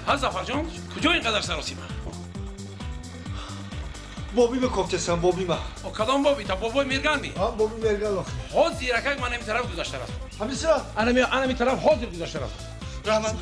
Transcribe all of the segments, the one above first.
ها ظفر جان کجا اینقدر سراسیمه؟ بابی ما کفتسم بابی ما. کدام بابی تا بابای میرگان می؟ ها بابی میرگان آخه. ها زیرکک من این طرف گذاشته رفت. همین سرا؟ انا می طرف حاضر گذاشته رفت. رحمت.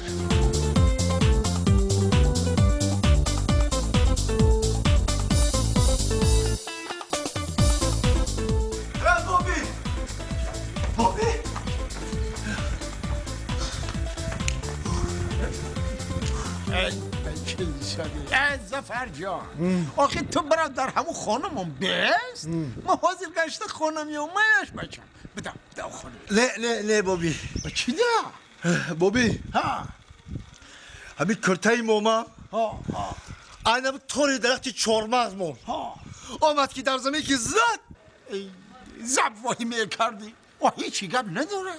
ظفر جان آخه تو برادر همون خانمم بست ما حاضر گشته خانم یا میاش بچم بدم بدم خانم. نه نه نه بابی چی ده؟ بابی ها همین کرتای موما ها ها اینم طور درختی چهارمغز مون ها آمد که در زمین که زد زب واهی میکردی و هیچی گپ نداره.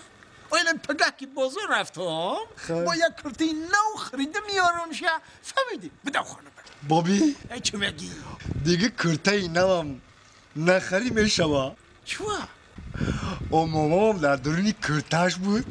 اینم پگه که بازار رفتم با یک کرتی نو خریده میارم شه فهمیدی بدم خانم. بابی چی میگی؟ دیگه کرتی نوم نخری میشوه. چوا؟ او مامام در درونی کرتش بود.